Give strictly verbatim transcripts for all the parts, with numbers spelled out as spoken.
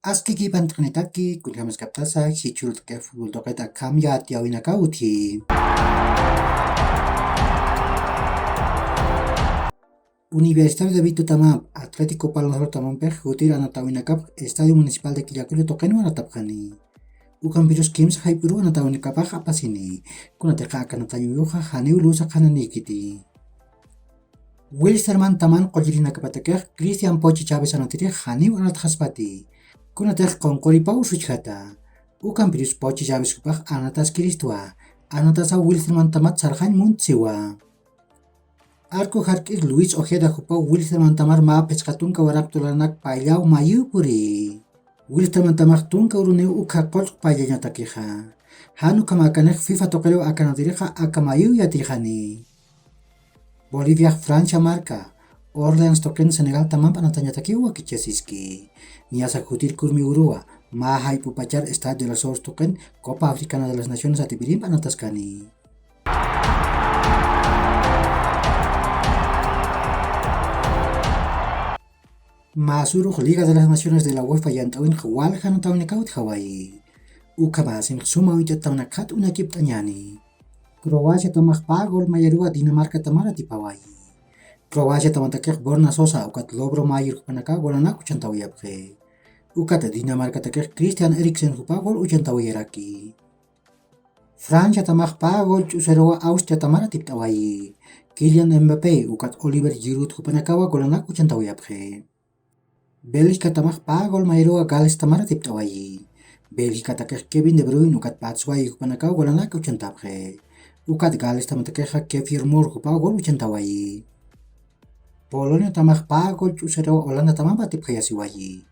Aski kipant'qnitaki, kunjamaskaptasa, jichhürutaki fútbol tuqit akham yatiyäwinakaw utji. Universitario de Vitotamamp, Atlético Palos Rojo Tamampix jutir anatawinakap Estadio Municipal de Quillacollo tuqinwa anatapxani. Ukampirus kimsa jayp'uruw anatawinakapax apasini. Kunatixa aka anatañuyuxa janiw lusa qhananïkiti. Wilstermann Taman qullirinakapatakix Cristian Pochi Chávez anatirix janiw anatxaspati. Kunatix qunquripaw suchjata. Ukampirus Pochi Chávez jupax anataskiristwa. Anatasaw Wilstermann Tamat sarxañ muntsiwa. Arco jark'ir Luis Ojeda jupaw Wilstermann Tamar mä phisqa tunka waranq dolaranaka payllaw mayïw puri. Wilstermann Tamax tunka uruniw ukha qullq payllañatakixa. Jan ukhamakanix FIFA tuqiriw akanatirixa aka mayïw yatixani. Boliviax Francia marka, Orleans tuqin Senegal Tamamp anatañatakiw wakichasiski. Niyasa jutir kurmi uruwa, mä jayp'upachar Stade de la Source tuqin Copa Africana de las Naciones atipirimp anataskani. Mä surux Liga de las Naciones de la UEFA yant'äwinx walja anatawinakaw utjawayi. Ukhamasinx suma uñt'attawinakxat uñakipt'añäni. Croacia tamax pä gol mayaruwa Dinamarca tamar atipawayi. Croacia tamatakix Borna Sosa ukat Lovro Mayer jupanakaw golanak uchantawayapxi. Ukat Dinamarcatakix Christian Eriksen jupa gol uchantawayaraki. Francia tamax pä gol ch'usaruwa Austria tamar atipt'awayi. Kylian Mbappé ukat Oliver Giroud jupanakawa golanak uchantawayapxi. Bélgica tamax pä gol mayaruwa Gales tamar atipt'awayi. Bélgicatakix Kevin De Bruyne ukat Batshuayi jupanakaw golanak uchantapxi. Ukat Gales tamatakixa Kiefer Moore jupa gol uchantawayi. Polonia tamax pä gol ch'usaruwa Holanda tamamp atipxayasiwayi.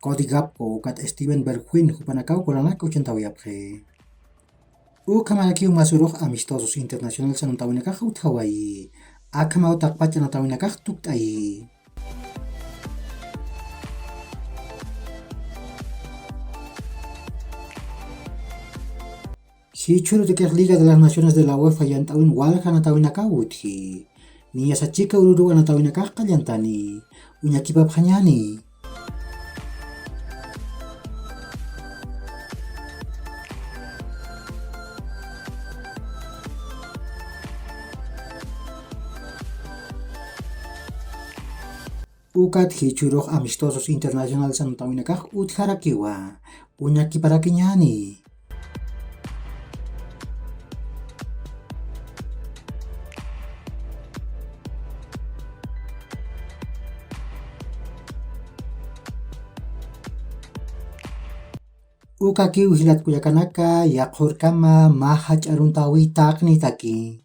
Cody Gakpo ukat Steven Bergwijn jupanakaw golanak uchantawayapxi. Ukhamarakiw mä surux amistosos internacionales anatawinakax utjawayi. Akhamaw taqpach anatawinakax tukt'ayi. Jichhürutakix Liga de las Naciones de la UEFA yant'äwin walja anatawinakaw utji. Niyasa chika ururuw anatawinakax qallantani. Uñakipapxañäni. Ukat jichhürux amistosos internacionales anatawinakax utjarakiwa. Uñakiparakiñäni. Ukakiw jilat kullakanaka, yaqhürkama mä jach'a aruntäwi taqnitaki.